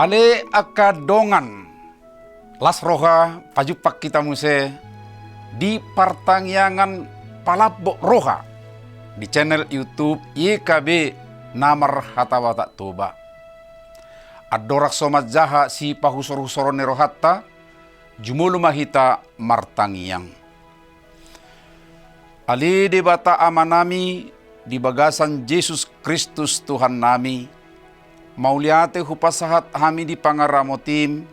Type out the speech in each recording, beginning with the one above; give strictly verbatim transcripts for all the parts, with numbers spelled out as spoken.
Ale angka dongan, las roha pajumpang hita muse di partangiangan Palambok Roha di channel YouTube Y K B na marhata Batak Toba. Andorang so manjaha sipahusorhusoron ni rohanta, jumolo ma hita martangiang. Ale Debata Amanami, di bagasan Jesus Kristus Tuhannami, mauliate hupasahat hami di pangaramotim,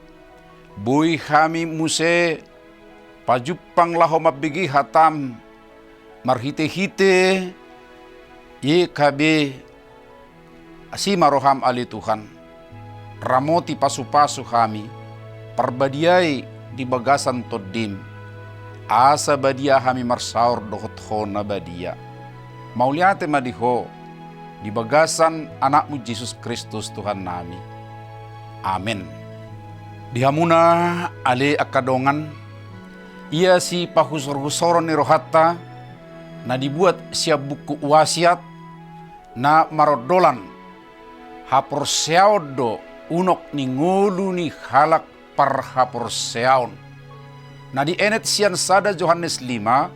boi hami muse pajumpang laho mambege hataM, marhitehite Y K B. Asi ma rohaM ale Tuhan, ramoti pasupasu hami, parbadiai di bagasan TondiM, asa badia hami marsaor dohot Ho na badia. Mauliate ma di Ho, di bagasan AnakMu Jesus Kristus Tuhannami. Amen. Di hamuna ale angka dongan, ia sipahusorhusoron ni rohanta, na dibuat sian buku Wasiat, na marondolan, haporseaon do unok ni ngolu ni halak parhaporseaon, na dienet sian sada Johannes lima,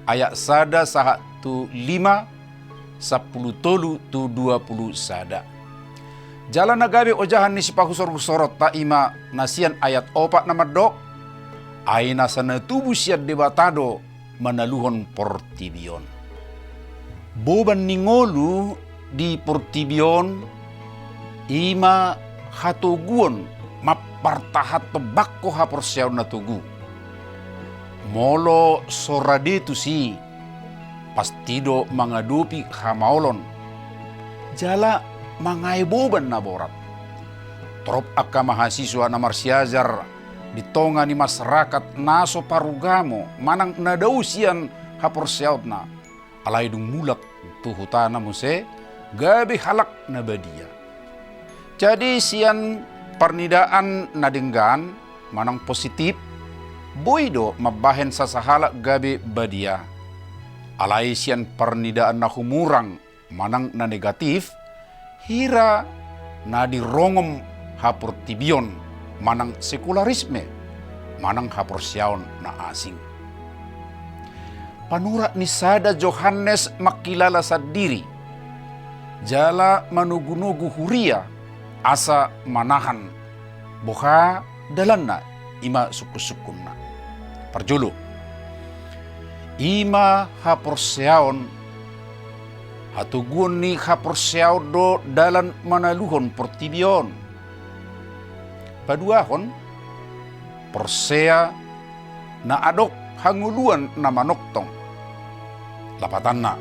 ayat sada sahat tu lima, sampulu tolu tu dua pulu sada. Jala na gabe ojahan ni sipahusorhusoronta i ma na sian ayat opat na mandok, ai nasa na tubu sian Debata do manaluhon portibi on. Boban ni ngolu di portibi on i ma hatoguon mampartahanhon bangko haporseaon na togu. Molo so rade tusi, pasti do mangadopi hamaolon jala mangae boban na borat. Torop angka mahasiswa na marsiajar di tonga ni masyarakat na so parugamo manang na dao sian haporseaonna, alai dung mulak tu hutana muse gabe halak na badia. Jadi sian parnidaan na denggan manang positif, boi do mambahen sasahalak gabe badia. Alai sian parnidaan na humurang manang na negatif, hira na dirongom haportibi on manang sekularisme manang haporseaon na asing. Panurat ni sada Johannes mangkilala sandiri jala manogunogu huria asa manahan boha dalanna, i ma sungkunsungkunna. Parjolo, i ma haporseaon, hatoguon ni haporseaon do dalan manaluhon portibi on. Paduahon, porsea na adong hangoluan na manongtong. Lapatanna,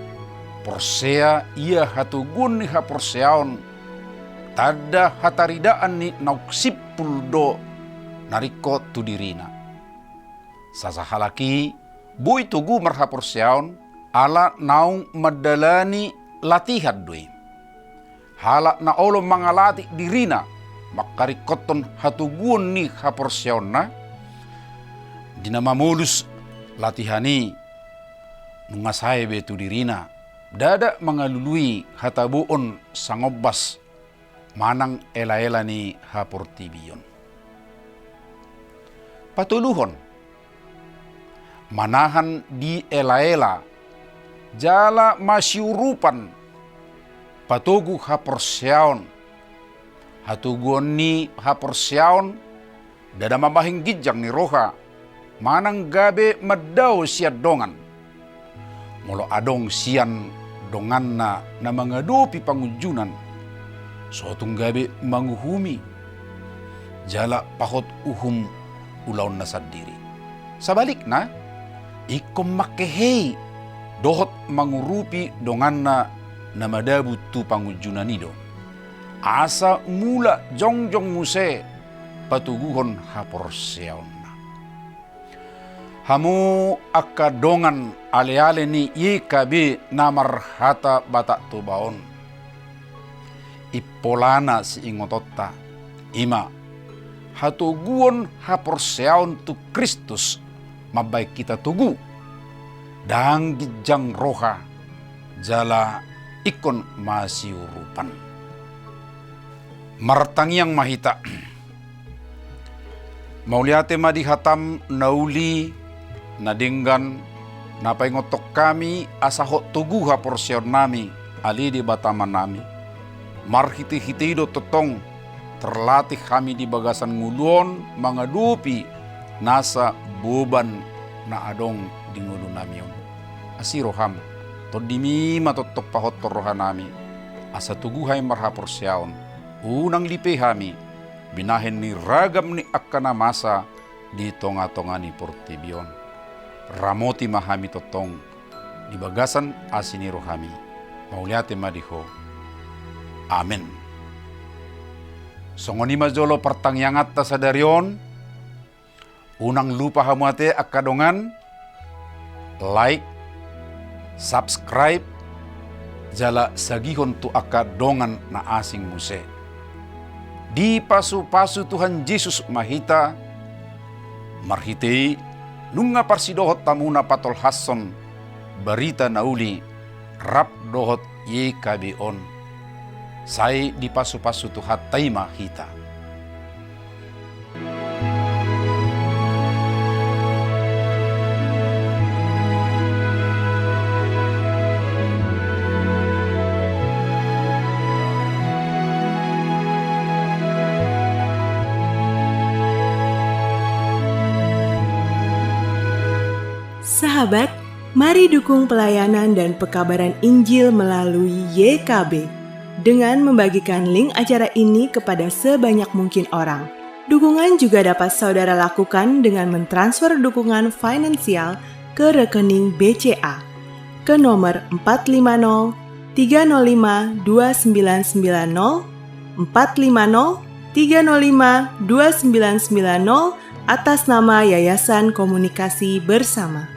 porsea ia hatoguon ni haporseaon tanda hataridaan ni naung simpul do na ringkot tu dirina. Sasahalak i boi togu marhaporseaon ala naung mandalani latihan do i. Halak na olo mangalatih dirina mangkaringkothon hatoguon ni haporseaonna, di na mamolus latihan i nunga sae be tu dirina, ndada mangalului hataboon sangombas manang elaela ni haportibion. Patoluhon, manahan di elaela jala masiurupan patogu haporseaon. Hatoguon ni haporseaon ndada mambahen ginjang ni roha manang gabe mandao sian dongan. Molo adong sian donganna na mangadopi pangunjunan, so tung gabe manguhumi jala pahot uhum ulaonna sandiri. Sabalikna, ingkon mangkehei dohot mangurupi donganna na madabu tu pangunjunan i do, asa mulak jongjong muse patoguhon haporseaonna. Hamu angka dongan aleale ni Y K B na marhata Batak Toba on, impolana siingotonta, i ma hatoguon haporseaon tu Kristus mambahen hita togu, ndang ginjang roha jala ingkon masiurupan. Martangiang ma hita. Mauliate ma di hataM na uli, na denggan, na paingothon hami asa hot togu haporseaonnami, ale Debata Amanami. Marhitehite i do tongtong tarlatih hami di bagasan ngolu on mangadopi nasa boban na adong di ngolunami on. Asi rohaM, TondiMi ma tongtong pahothon rohanami, asa togu hami marhaporseaon, unang lipe hami binahen ni ragam ni angka na masa di tongatonga ni portibi on. Ramoti ma hami tongtong di bagasan asi ni rohaMi. Mauliate ma di Ho. Amen. Songon i ma jolo partangianganta sadari on. Unang lupa hamu ate angka dongan, like, subscribe, jala sagihon tu angka dongan na asing muse. Dipasupasu Tuhan Jesus ma hita, marhite i nunga parsidohot hamuna patolhashon barita na uli rap dohot Y K B on. Sai dipasupasu Tuhanta i ma hita. Sahabat, mari dukung pelayanan dan pekabaran Injil melalui Y K B dengan membagikan link acara ini kepada sebanyak mungkin orang. Dukungan juga dapat saudara lakukan dengan mentransfer dukungan finansial ke rekening B C A ke nomor empat lima nol tiga nol lima dua sembilan sembilan nol, empat lima nol tiga nol lima dua sembilan sembilan nol, atas nama Yayasan Komunikasi Bersama.